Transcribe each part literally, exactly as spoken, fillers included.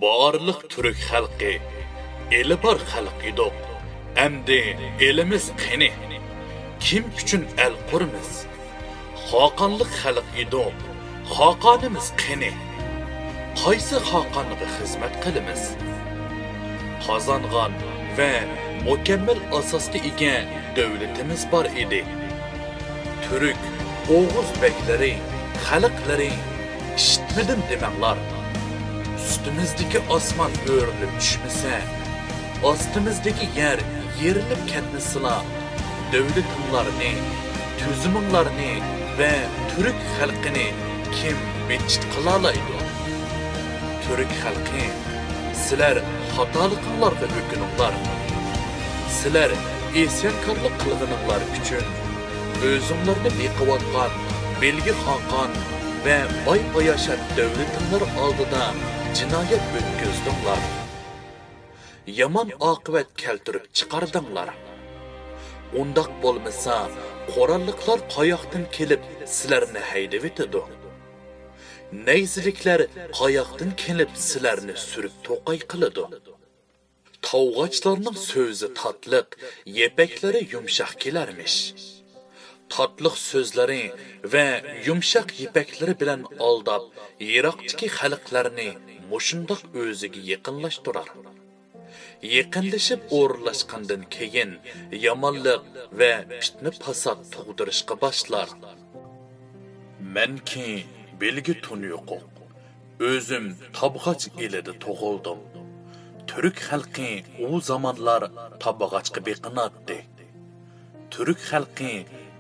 بارلىق تۈرك خەلقى ئېلى بار خەلق ئىدۇق. ئەمدى ئېلىمىز قېنى؟ كىم ئۈچۈن ئەل قۇرىمىز؟ خاقانلىق خەلق ئىدۇق. خاقانىمىز قېنى؟ قايسى خاقانغا خىزمەت قىلىمىز؟ قازانغان ۋە مۇكەممەل ئاساسقا ئىگە دۆلىتىمىز بار ئىدى. تۈرك، ئوغۇز بەگلىرى، خەلقلىرى، ئىشىتمىدىم دېمەڭلار. ئۈستىمىزدىكى ئاسمان ئۆرۈلۈپ چۈشمىسە، ئاستىمىزدىكى يەر يېرىلىپ كەتمىسىلا، دۆلىتىڭلارنى، تۈزۈمۈڭلارنى ۋە تۈرك خەلقىنى كىم بىتچىت قىلالايدۇ؟ تۈرك خەلقى، سىلەر خاتالىقىڭلارغا ئۆكۈنۈڭلار. سىلەر ئىسيانكارلىق قىلغىنىڭلار ئۈچۈن ئۆزۈڭلارنى بېقىۋاتقان بىلگە خاقان ۋە باي باياشات دۆلىتىڭلار ئالدىدا جىنايەت ئۆتكۈزدۈڭلار. يامان ئاقىۋەت كەلتۈرۈپ چىقاردىڭلار. ئۇنداق بولمىسا، قوراللىقلار قاياقتىن كېلىپ سىلەرنى ھەيدىۋېتىدۇ؟ نەيزىلىكلەر قاياقتىن كېلىپ سىلەرنى سۈرۈپ توقاي قىلىدۇ؟ تاۋغاچلارنىڭ سۆزى تاتلىق، يىپەكلىرى يۇمشاق كېلەرمىش. تاتلىق سۆزلىرى ۋە يۇمشاق يىپەكلىرى بىلەن ئالداپ، يىراقتىكى خەلقلەرنى مۇشۇنداق ئۆزىگە يېقىنلاشتۇرار. يېقىنلىشىپ ئورۇنلاشقاندىن كېيىن، يامانلىق ۋە پىتنە-پاسات تۇغدۇرۇشقا باشلار. مەنكى بىلگە تۇنيۇقۇق. ئۆزۈم تابغاچ ئېلىدە تۇغۇلدۇم. تۈرك خەلقى ئۇ زامانلار تابغاچقا بېقىناتتى. تۈرك خەلقى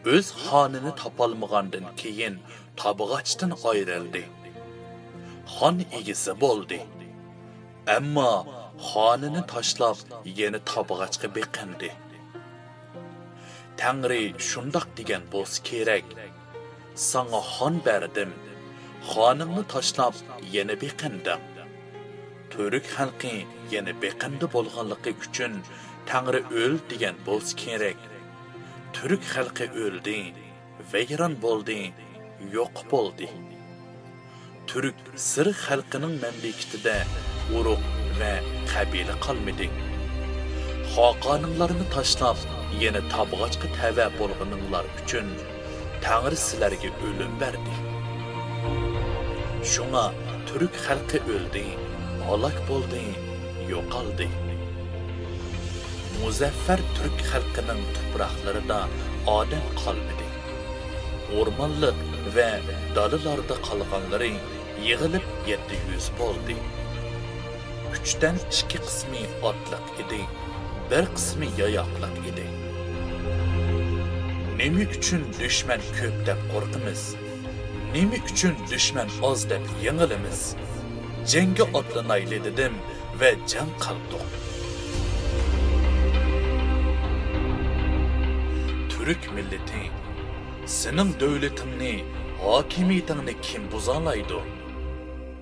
ئۆز خانىنى تاپالمىغاندىن كېيىن تابغاچتىن ئايرىلدى. خان ئىگىسى بولدى. ئەمما خانىنى تاشلاپ يەنە تابغاچقا بېقىندى. تەڭرى شۇنداق دېگەن بولسا كېرەك، ساڭا خان بەردىم، خانىڭنى تاشلاپ يەنە بېقىندىڭ. تۈرك خەلقى يەنە بېقىندا بولغانلىقى ئۈچۈن تەڭرى ئۆل دېگەن بولسا كېرەك. تۈرك خەلقى ئۆلدى، ۋەيران بولدى، يوق بولدى. تۈرك سىر خەلقىنىڭ مەملىكىتىدە ئۇرۇق ۋە قەبىلە قالمىدى. خاقانىڭلارنى تاشلاپ، يەنە تابغاچقا تەۋە بولغىنىڭلار ئۈچۈن تەڭرى سىلەرگە ئۆلۈم بەردى. شۇڭا تۈرك خەلقى ئۆلدى، ھالاك بولدى، يوقالدى. مۇزەففەر تۈرك خەلقىنىڭ تۇپراقلىرىدا ئادەم قالمىدى. ئورمانلىق ۋە دالىلاردا قالغانلىرى يىغىلىپ يەتتە يۈز بولدى. ئۈچتىن ئىككى قىسمى ئاتلىق ئىدى، بىر قىسمى ياياقلىق ئىدى. نېمە ئۈچۈن دۈشمەن كۆپ دەپ قورقىمىز؟ نېمە ئۈچۈن دۈشمەن ئاز دەپ يېڭىلىمىز؟ جەڭگە ئاتلىنايلى دېدىم ۋە جەڭ قىلدۇق. تۈرك مىللىتى، سېنىڭ دۆلىتىڭنى، ھاكىمىيىتىڭنى كىم بۇزالايدۇ؟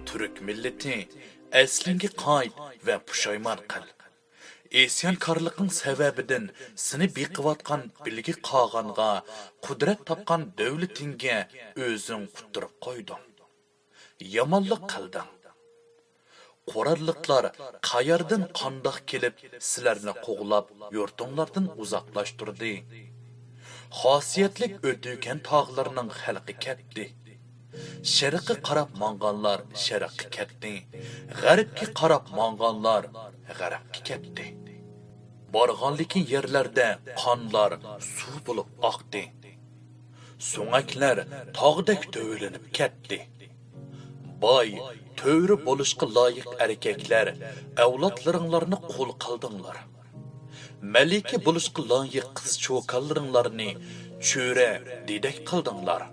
تۈرك مىللىتى، ئەسلىڭگە قايت ۋە پۇشايمان قىل. ئىسيانكارلىقىڭ سەۋەبىدىن سېنى بېقىۋاتقان بىلگە قاغانغا، قۇدرەت تاپقان دۆلىتىڭگە ئۆزۈڭ ئۇتتۇرۇپ قويدۇڭ. يامانلىق قىلدىڭ. قوراللىقلار قەيەردىن قانداق كېلىپ سىلەرنى قوغلاپ يۇرتۇڭلاردىن ئۇزاقلاشتۇردى؟ خاسىيەتلىك ئۆتۈكەن تاغلىرىنىڭ خەلقى كەتتى. شەرققە قاراپ ماڭغانلار شەرققە كەتتى، غەربكە قاراپ ماڭغانلار غەربكە كەتتى. بارغانلىكى يەرلەردە قانلار سۇ بولۇپ ئاقتى. سۆڭەكلەر تاغدەك تۆۋرىلىنىپ كەتتى. باي، تۆۋرە بولۇشقا لايىق ئەركەكلەر، ئەۋلادلىرىڭلارنى قۇل قىلدىڭلار. مەلىكە بولۇشقا لايىق قىز-چوكانلىرىڭلارنى چۆرە، دېدەك قىلدىڭلار.